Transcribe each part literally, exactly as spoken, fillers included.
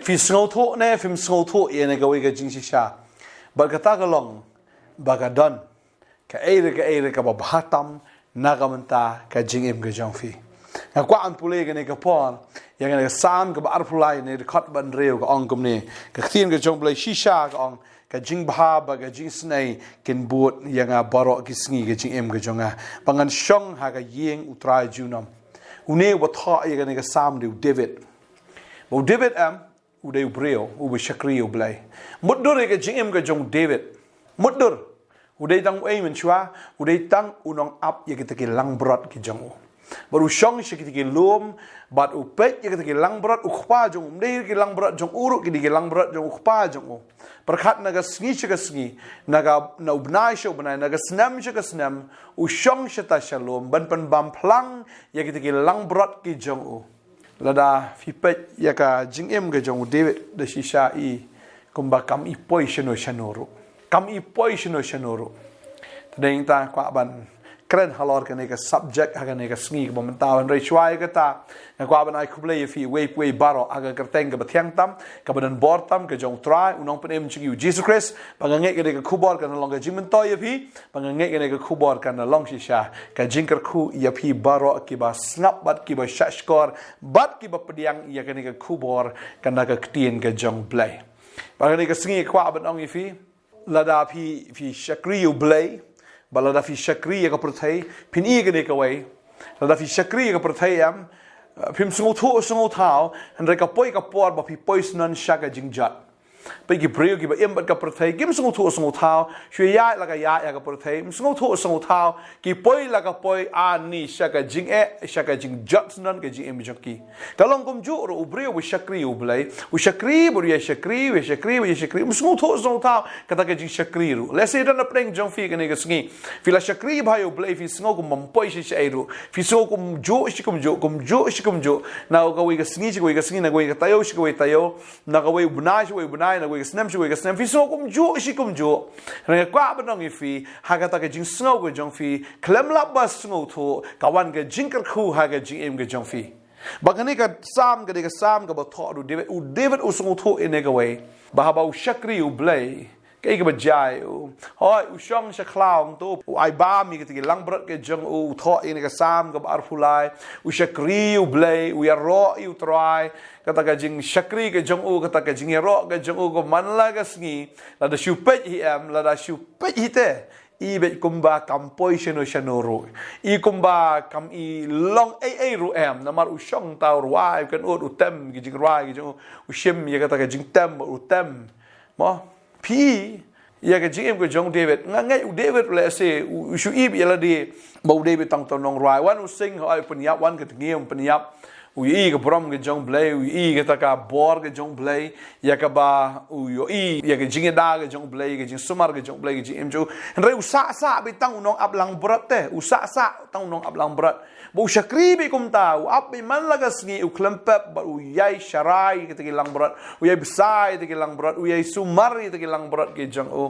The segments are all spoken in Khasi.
Phi sngewthuh ne phim sngewthuh ïa kane kawei ka jingshisha, bad kata ka long ba ka don kaei re kaei re kaba bha tam na ka bynta ka jingim ka jong phi. Nga kwah ban pule ïa kane ka por, ïa kane ka Salm kaba arphew lai, ne dkhot ba hynriew, ka ong kumne: Ka ktien ka jong U Blei shisha ka ong, ka jingbha bad ka jingisynei kin bud ïa nga baroh ki sngi ka jingim ka jong nga, ba ngan shong ha ka ïing U Trai junom. Une uba thoh ïa kane ka Salm u dei u David. Ba u David em, u dei u briew uba shakri ïa U Blei. Mutdur ïa ka jingim ka jong u David, mutdur, u dei tang uei mynshuwa? U dei tang u nongap ïa kita ki langbrot ki jong u. Bad u shong sha kita ki lum, bad u peit ïa kita ki langbrot u kpa jong u. Ym dei ki langbrot jong u ruh, ki dei ki langbrot jong u kpa jong u. Pyrkhat, na ka sngi sha ka sngi, na ka, na u bnai sha u bnai, na ka snem sha ka snem, u shong shata sha lum ban pynbam phlang ïa kita ki langbrot ki jong u. Lada phi peit ïa ka jingim ka jong u David da shisha, i kumba kam i poi shano shano ruh. Kam i poi shano shano ruh. Te dei nangta kwah ban kren halor kane ka subject ha kane ka sngi kaba mynta, hynrei shuwa ïa kata, nga kwah ban ai khublei ïa phi uwei pa uwei baroh ha ka kyrteng kaba thiang tam, kaba donbor tam ka jong U Trai, U Nongpynim jong ngi U Jisu Khrist. Ba nga ngeit kane ka khubor kan long ka jingmyntoi ïa phi. Ba nga ngeit kane ka khubor kan long shisha ka jingkyrkhu ïa phi baroh kiba sngap bad kiba shahshkor bad kiba pdiang ïa kane ka khubor kan na ka ktien ka jong U Blei. Ba kane ka sngi kwah ban ong ïa phi, lada phi, phi shakri ïa U Blei, ba lada phi shakri ïa ka pyrthei, phin i kane kawei. Lada phi shakri ïa ka pyrthei em, phim sngewthuh sngewthaw, hynrei ka poi ka por ba phi poi shnong sha ka jingjot. Peit ki briew kiba im bad ka pyrthei, kim sngewthuh sngewthaw, shu ïaid la ka ïaid ha ka pyrthei, kim sngewthuh sngewthaw, ki poi la ka poi, ani sha ka jingeh, sha ka jingjot shnong ka jingim jong ki. Ka long kumjuh ruh u briew uba shakri ïa U Blei, u shakri bad u ïai shakri, u ïai shakri bad u ïai shakri, um sngewthuh sngewthaw kata ka jingshakri ruh. Lehse don hapdeng jong phi kane ka sngi, phi la shakri bha ïa U Blei, phi sngew kum bym poi shisha ei ruh, phi sngew kumjuh shi kumjuh, kumjuh shi kumjuh, na kawei ka sngi shi kawei ka sngi, na kawei ka taïew shi kawei taïew, na kawei u bnai shi kawei u bnai, na kawei ka snem shi kawei ka snem, phi sngew kumjuh shi kumjuh. Hynrei nga kwah ban ong ïa phi, ha kata ka jingsngew ka jong phi, khlem lah ba sngewthuh, ka wan ka jingkyrkhu ha ka jingim ka jong phi. Ba kane ka Salm, kane ka Salm kaba thoh da u David, u David u sngewthuh ïa kane kawei, ba haba u shakri ïa U Blei, kaei kaba jia ïa u. Hooid, u shong sha khlaw, to, u ai bam ïa kita ki langbrot ki jong u, u thoh ïa kane ka Salm kaba arphew lai, u shakri ïa U Blei, u ïaroh ïa U Trai, kata ka jingshakri ka jong u, kata ka jingïaroh ka jong u, ka man la ka sngi, lada shu peit hi em, lada shu peit hi te, i beit kumba kam poi shano shano ruh. I kumba kam i long ei ei ruh em. Namar u shong tang u rwai, kan ut u tem ki jingrwai ki jong u, u shim ïa kata ka jingtem, u tem. Mo, phi ïa ka jingim ka jong u David. Nga ngeit u David lehse u, u shu i beit ïa lade ba u David tang uta u nongrwai. Wan u sing, hooid, u pynïap, wan ka tngi u pynïap. U ïohi ka burom ka jong U Blei, u ïohi kata ka bor ka jong U Blei, ïa kaba u ïohi ïa ka jingïada ka jong U Blei, ka jingsumar ka jong U Blei, ka jingim jong u. Hynrei u sah sah beit tang u nongap langbrot te, u sah sah tang u nongap langbrot. Ba u shakri beit kumta, u ap beit man la ka sngi, u khlem pep, bad u ïai sharai ïa kita ki langbrot, u ïai bsa ïa kita ki langbrot, u ïai sumar ïa kita ki langbrot ki jong u.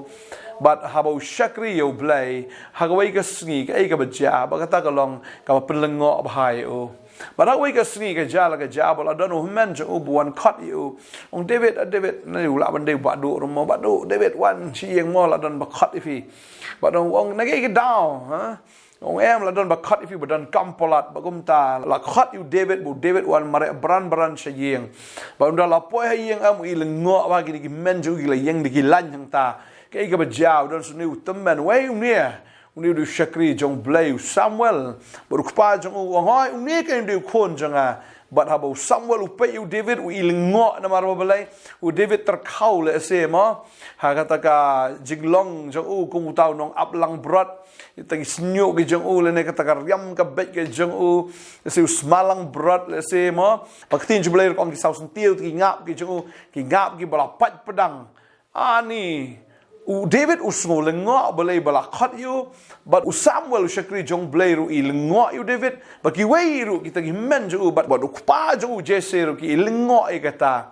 Bad haba u shakri ïa U Blei, ha kawei ka sngi, kaei kaba jia, ba kata ka long kaba pynlyngngoh bha ïa u. Bad ha kawei ka sngi ka jia la ka jia, ba la don u hynmen jong u ba wan khot ïa u. Ong, David, ah, David, ne u lah ban dei u Bah Duh ruh mo, Bah Duh, David, wan sha ïing mo, la don ba khot ïa phi. Bad ong, ong, na kaei ka daw, ha? Ong, em, la don ba khot ïa phi, ba donkam palat, ba kumta la khot ïa u David, ba u David wan mareh bran bran sha ïing. Bad ynda la poi ha ïing, em, u i lyngngoh ba kine ki hynmen jong u ki la ïeng da ki lain hangta. Kaei kaba jia, u don shuh une u tymmen, wei une. Une u dei u shakri jong U Blei, u Samuel. Bad u kpa jong u u ong, hooid, une keiñ u dei u khun jong nga. Bad haba u Samuel u peit ïa u David, u i lyngngoh, namar ba balei? U David tyrkhaw lehse mo ha kata ka jinglong jong u kum uta u nongap langbrot. Kita ki shñiuh ki jong u, lane kata ka riam ka beit ka jong u, lehse u sma langbrot lehse mo. Ba ka ktien jong U Blei ruh ka ong ki saw syntiew, kita ki ngap ki jong u, ki ngap kiba la pait pdang. Ani, u David u sngew lyngngoh balei ba la khot ïa u, bad u Samuel u shakri jong U Blei ruh i lyngngoh ïa u David, bad kiwei ruh kita ki hynmen jong u, bad, bad u kpa jong u Jesse ruh ki i lyngngoh ïa kata.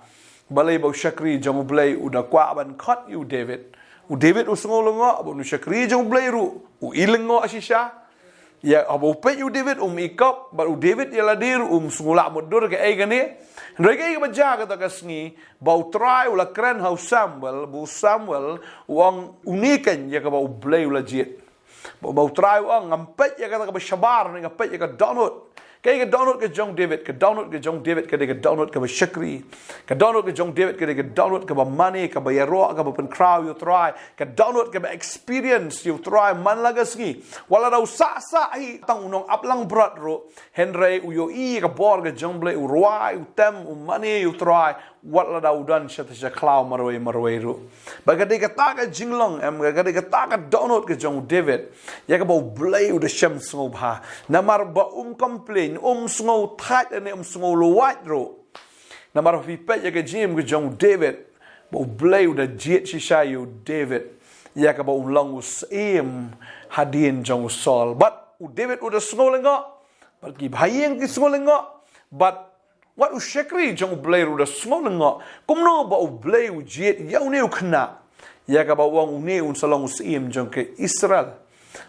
Balei ba u shakri jong U Blei u da kwah ban khot ïa u David. U David u sngew lyngngoh, bad u shakri jong U Blei ruh u i lyngngoh shisha. Ïa, haba u peit ïa u David um ikop, bad u David ïa lade ruh um sngew lah mutdur kaei kane. Hynrei kaei kaba jia kata ka sngi, ba U Trai u la kren ha u Samuel, ba u Samuel u ong une keiñ ïa kaba U Blei u la jied. Ba, ba U Trai u ong, ngam peit ïa kata kaba shabar, nga peit ïa ka dohnud. Kaei ka dohnud ka jong David, ka dohnud ka jong David ka dei ka dohnud kaba shakri. Ka dohnud ka jong David ka dei ka dohnud kaba mane, kaba ïaroh, kaba pynkhraw ïa U Trai. Ka dohnud kaba experience ïa U Trai man la ka sngi. Wat lada u sah sah hi tang u nongaplangbrot ruh, hynrei u ïohi ïa ka bor ka jong U Blei, u rwai, u tem, u mane ïa U Trai, wat lada u don sha te sha khlaw marwei marwei ruh. Ba ka dei kata ka jinglong, em, ka dei kata ka dohnud ka jong u David ïa kaba U Blei u da shem sngewbha. Namar ba um complain, um sngewthait ne um sngewlwait ruh. Namar phi peit ïa ka jingim ka jong u David, ba U Blei u da jied shisha ïa u David ïa kaba un long u syiem hadien jong u Saul. Bad u David u da sngew lyngngoh, bad ki bahaïing ki sngew lyngngoh, bad wat u shakri jong U Blei ruh u da sngew lyngngoh. Kumno ba U Blei u jied ïa une u khynnah ïa kaba u ong une un sa long u syiem jong ka Israel.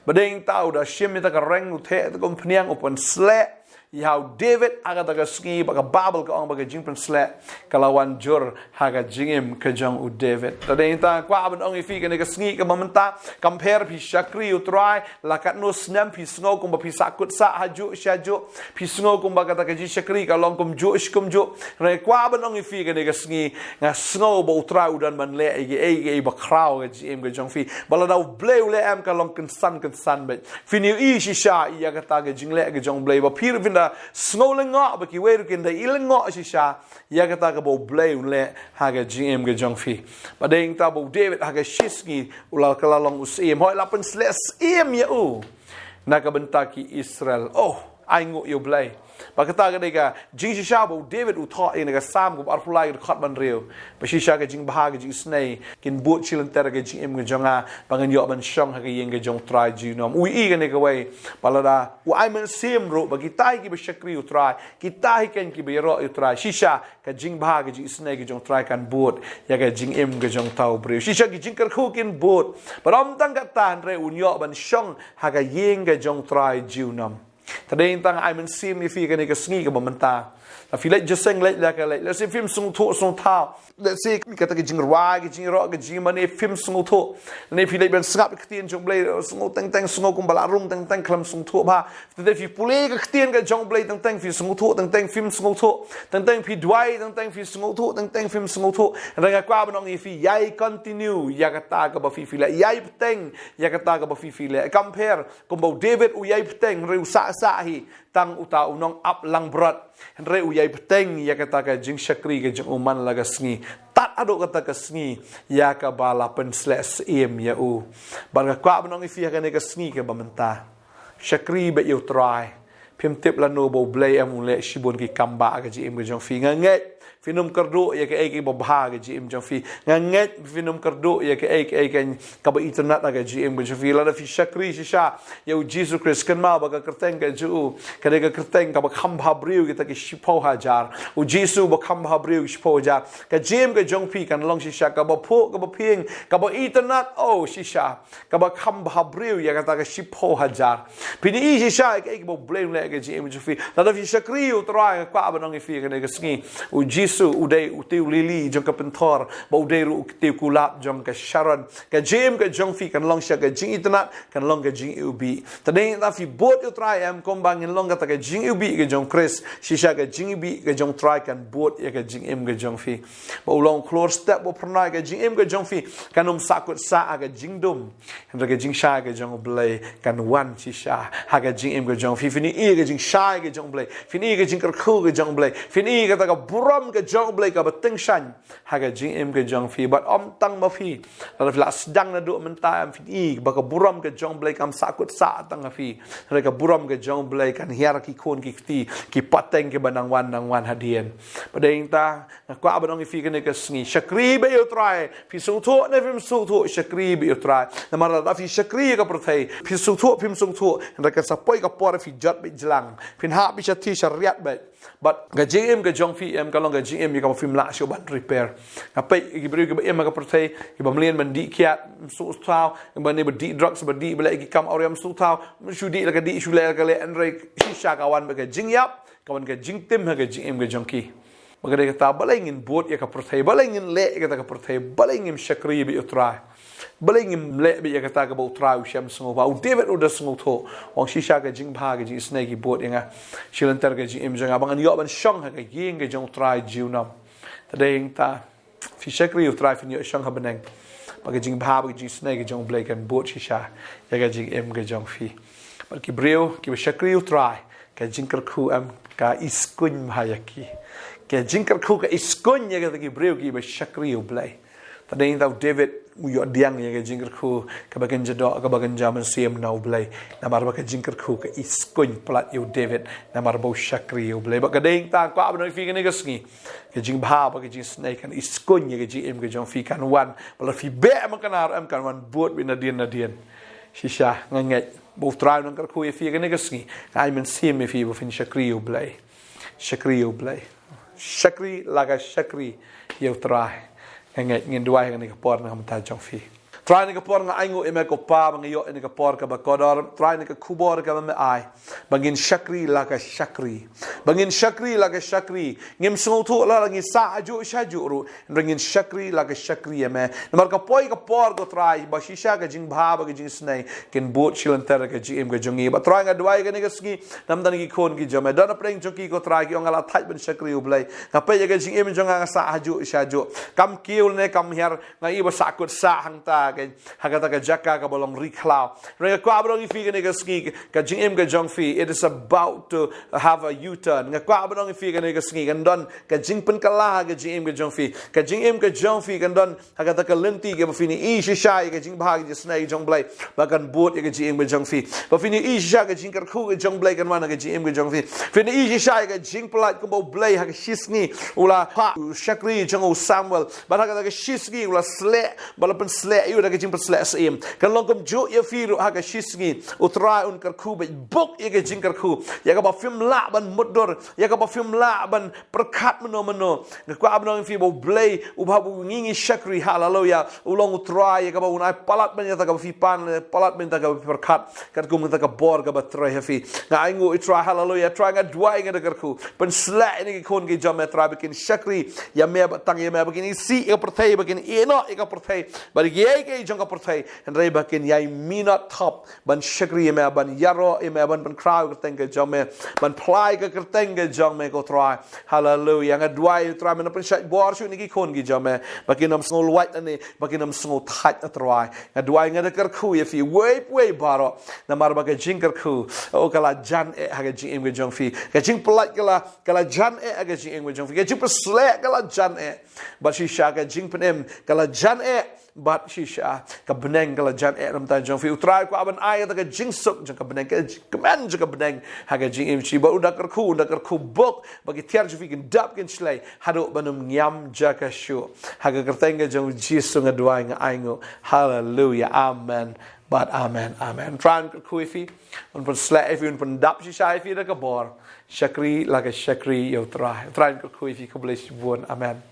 Ba dei ta u da shim ïa ta ka reng, u theh ïa ta ka umphniang, u pynsleh ïa u David ha kata ka sngi, ba ka Baibl ka ong ba ka jingpynsleh ka la wan jur ha ka jingim ka jong u David. Te dei ta kwah ban ong ïa phi kane ka sngi kaba mynta, kam pher phi shakri ïa U Trai la katno snem, phi sngew kumba phi sahkut sah hajuh shajuh, phi sngew kumba kata ka jingshakri ka long kumjuh shi kumjuh. Hynrei kwah ban ong ïa phi kane ka sngi, nga sngew ba U Trai u don ban leh ïa kiei kiei ba khraw ha ka jingim ka jong phi. Ba lada U Blei u leh, em, ka long kynsan kynsan beit. Phin ïohi shisha ïa kata ka jingleh ka jong U Blei, ba phi ruh phin da sngew lyngngoh, ba kiwei ruh kin da i lyngngoh shisha ïa kata kaba U Blei u leh ha ka jingim ka jong phi. Ba dei ta ba u David ha ka shi sngi u la, ka la long u syiem. Hooid, la pynsleh syiem ïa u na ka bynta ki Israel. Oh, ainguh ïa U Blei. Ba kata ka dei ka jingshisha ba u David u thoh ïa kane ka Salm kaba arphew lai, ka dkhot ba hynriew. Ba shisha ka jingbha ka jingisynei kin bud shi lynter ha ka jingim ka jong nga, ba ngan ïoh ban shong ha ka ïing ka jong U Trai junom. U ïohi kane kawei, ba lada u ai mynsiem ruh, ba kita hi kiba shakri U Trai, kita hi keiñ kiba ïaroh ïa U Trai, shisha ka jingbha ka jingisynei ka jong U Trai kan bud ïa ka jingim ka jong uta u briew. Shisha ki jingkyrkhu kin bud. Bad ym tang kata, hynrei un ïoh ban shong ha ka ïing ka jong U Trai junom. Te dei ta nga ai mynsiem ïa phi kane ka sngi kaba mynta. Lada phi leit jingïaseng, leit la ka leit, lehse phim sngewthuh sngewthaw, lehse kata ka jingrwai, ka jingïaroh, ka jingmane phim sngewthuh. Lane phi leit ban sngap ïa ka ktien jong U Blei, sngew teng teng, sngew kumba la rung teng teng, khlem sngewthuh bha. Teng teng phi pule ïa ka ktien ka jong U Blei, teng teng phi sngewthuh, teng teng phim sngewthuh, teng teng phi duwai, teng teng phi sngewthuh, teng teng phim sngewthuh. Hynrei nga kwah ban ong ïa phi, ïai continue ïa kata kaba phi, phi leh, ïai bteng ïa kata kaba phi, phi leh. Kam pher kumba u David u ïai bteng, hynrei u sah sah hi tang uta u nongaplangbrot, hynrei u ïai bteng ïa kata ka jingshakri ka jong u man la ka sngi, tad haduh kata ka sngi ïa kaba la pynsleh syiem ïa u. Bad nga kwah ban ong ïa phi ha kane ka sngi kaba mynta, shakri beit ïa U Trai. Phim tip lano ba U Blei, em, un leh shibun ki kam ba ha ka jingim ka jong phi. Nga ngeit phin ym kyrduh ïa kaei kaei ba bha ha ka jingim jong phi. Nga ngeit phin ym kyrduh ïa kaei kaei kaba itynnad ha ka jingim ka jong phi. Lada phi shakri shisha ïa U Jisu Khrist, kynmaw ba ka kyrteng ka jong u ka dei ka kyrteng kaba kham bhabriew ïa kita ki shiphew hajar. U Jisu ba kham bhabriew ki shiphew hajar. Ka jingim ka jong phi kan long shisha kaba phuh, kaba phieng, kaba itynnad, oh, shisha kaba kham bhabriew ïa kata ka shiphew hajar. Phin ïohi shisha ïa kaei kaba U Blei un leh ha ka jingim jong phi. Lada phi shakri ïa U Trai, nga kwah ban ong ïa phi ha kane ka sngi, U Jisu u dei u tiew lili jong ka pynthor, bad u dei ruh u tiew kulab jong ka Sharon. Ka jingim ka jong phi kan long shisha ka jingitynnad, kan long ka jingiwbih. Te dei lada phi bud ïa U Trai, em, kumba ngin long kata ka jingiwbih ka jong Khrist, shisha ka jingiwbih ka jong U Trai kan bud ïa ka jingim ka jong phi. Ba u long u khlur step ba phyrnai, ka jingim ka jong phi kan ym sahkut sah ha ka jingdum. Hynrei ka jingshai ka jong U Blei kan wan shisha ha ka jingim ka jong phi. Phin ïohi ka jingshai ka jong U Blei, phin ïohi ka jingkyrkhu ka jong U Blei, phin ïohi kata ka burom ka jong U Blei kaba tyngshaiñ ha ka jingim ka jong phi. Bad ym tang ma phi, lada phi la sdang naduh mynta, em, phin ïohi ba ka burom ka jong U Blei kam sahkut sah tang ha phi, hynrei ka burom ka jong U Blei kan hiar ki khun ki kti, ki pateng kiba nang wan, nang wan hadien. Bad dei ta nga kwah ban ong ïa phi kane ka sngi, shakri beit ïa U Trai. Phi sngewthuh ne phim sngewthuh, shakri beit ïa U Trai. Namar lada phi shakri ïa ka pyrthei, phi sngewthuh phim sngewthuh, hynrei kan sa poi ka por phi jot beit jlang, phin hap beit sha thiah sha riat beit. Bad ka jingim ka jong phi em ka long ka jingim ïa kaba phim lah shuh ban repair. Nga peit ki briew kiba im ha ka pyrthei, kiba mlien ban dih kiad, ym sngewthuh, kiba ne ba dih drugs, ba dih ba leh ki kam awria, ym sngewthuh, shu dih la ka dih, shu leh la ka leh, hynrei shisha ka wan bad ka jingïap, ka wan ka jingtim ha ka jingim ka jong ki. Bad ka dei kata, balei ngin bud ïa ka pyrthei, balei ngin leh ïa kata ka pyrthei, balei ngim shakri bad ïa U Trai. Balei ngim leh bad ïa kata kaba U Trai u shem sngewbha. U David u da sngewthuh, u ong shisha ka jingbha ka jingisynei ki bud ïa nga. Shi lynter ka jingim jong nga ba ngan ïoh ban shong ha ka ïing ka jong U Trai junom. Te dei ïa kata, phi shakri U Trai phin ïoh shong ha bneng. Bad ka jingbha bad ka jingisynei ka jong U Blei kan bud shisha ïa ka jingim ka jong phi. Bad ki briew kiba shakri U Trai, ka jingkyrkhu em ka iskuiñ bha ïa ki. Ka jingkyrkhu ka iskuiñ ïa kita ki briew kiba shakri U Blei. Te dei ïa kata u David u ïoh pdiang ïa ka jingkyrkhu kaba kynja doh, kaba kynja mynsiem na U Blei. Namar ba ka jingkyrkhu ka iskuiñ palat ïa u David, namar ba u shakri ïa U Blei. Bad ka dei ïa kata nga kwah ban ong ïa phi kane ka sngi, ka jingbha bad ka jingisynei kan iskuiñ ïa ka jingim ka jong phi, kan wan. Ba la phi beh man ka nar em, kan wan bud bad nadien nadien. Shisha nga ngeit ba U Trai un nang kyrkhu ïa phi kane ka sngi. Nga ai mynsiem ïa phi ba phin shakri ïa U Blei. Shakri ïa U Blei. Shakri la ka shakri ïa U Trai. Nga ngeit, ngin duwai ha kane ka por na ka bynta jong phi. Trai, ha kane ka por nga ainguh ïa me ko Pa ba nga ïoh ïa kane ka por kaba kordor. Trai, ïa kane ka khubor kaba me ai, ba ngin shakri la ka shakri. Ba ngin shakri la ka shakri. Ngim sngewthuh la la ngi sah hajuh shajuh ruh, hynrei ngin shakri la ka shakri ïa me. Namar ka poi ka por ko Trai ba shisha ka jingbha bad ka jingisynei kin bud shi lynter ka jingim ka jong ngi. Bad Trai, nga duwai kane ka sngi na ka bynta ki khun ki jong me. Don hapdeng jong ki ko Trai, ki ong nga la thait ban shakri U Blei. Nga peit ïa ka jingim jong nga, nga sah hajuh shajuh. Kam kiew ne kam hiar, nga ïohi ba sahkut sah hangta ka, ha kata ka jaka kaba long ri khlaw. Hynrei nga kwah ban ong ïa phi kane ka sngi, ka jingim ka jong phi, it is about to have a U-turn. Nga kwah ban ong ïa phi kane ka sngi, kan don ka jingpynkylla ha ka jingim ka jong phi. Ka jingim ka jong phi kan don ha kata ka lynti kaba phin ïohi shisha ïa ka jingbha ka jingisynei jong U Blei, ba kan bud ïa ka jingim ka jong phi. Ba phin ïohi shisha ka jingkyrkhu ka jong U Blei kan wan ha ka jingim ka jong phi. Phin ïohi shisha ïa ka jingpyllait kumba U Blei ha ka shisngi u la phah u shakri jong u Samuel. Bad ha kata ka shisngi u la sleh, ba la pynsleh ïa u da ka jingpynsleh syiem. Kan long kumjuh ïa phi ruh ha ka shisngi. U Trai un kyrkhu bad buk ïa ka jingkyrkhu, ïa kaba phim lah ban mutdur, ïa kaba phim lah ban pyrkhat mynno mynno. Nga kwah ban ong ïa phi ba U Blei uba hap ba ngi ngi shakri, haleluya, u long U Trai ïa kaba un ai palat ban ïa kata kaba phi pan, palat ban ïa kata kaba phi pyrkhat, katkum kata ka bor kaba trei ha phi. Nga ainguh ïa U Trai, haleluya. Trai, nga duwai, nga da kyrkhu, pynsleh ïa kine ki khun ki jong me Trai, ba kin shakri ïa me bad tang ïa me, ba kin isih ïa ka pyrthei, ba kin ïehnoh ïa ka pyrthei bad kiei kiei jong ka pyrthei, hynrei ba kin ïai minot thop ban shakri ïa me, ban ïaroh ïa me, ban pynkhraw ïa ka kyrteng ka jong me, ban phla ïa ka kyrteng ka jong me ko Trai. Haleluya. Nga duwai Trai, men pynshait bor shuh ïa kine ki khun ki jong me, ba kin ym sngew lwait lane ba kin ym sngew thait, a Trai. Nga duwai, nga da kyrkhu ïa phi, uwei pa uwei baroh, namar ba ka jingkyrkhu, oh, ka la jan eh ha ka jingim ka jong phi. Ka jingpyllait ka la, ka la jan eh ha ka jingim ka jong phi. Ka jingpynsleh ka la jan eh. Bad shisha ka jingpynim ka la jan eh. Bad shisha ka bneng ka la jan eh na ka bynta jong phi. U Trai kwah ban ai kata ka jingsuk jong ka bneng, ka jingkmen jong ka bneng ha ka jingim jong phi. Bad un da kyrkhu, un da kyrkhu buk ba ki tiar jong phi kin dap kin shlei haduh ban ym ngiam jaka shuh. Ha ka kyrteng ka jong U Jisu nga duwai, nga ainguh. Haleluya. Amen. Bad amen. Amen. Trai un kyrkhu ïa phi, un pynsleh ïa phi, un pyndap shisha ïa phi da ka bor. Shakri la ka shakri ïa U Trai. Trai un kyrkhu ïa phi. Khublei shibun. Amen.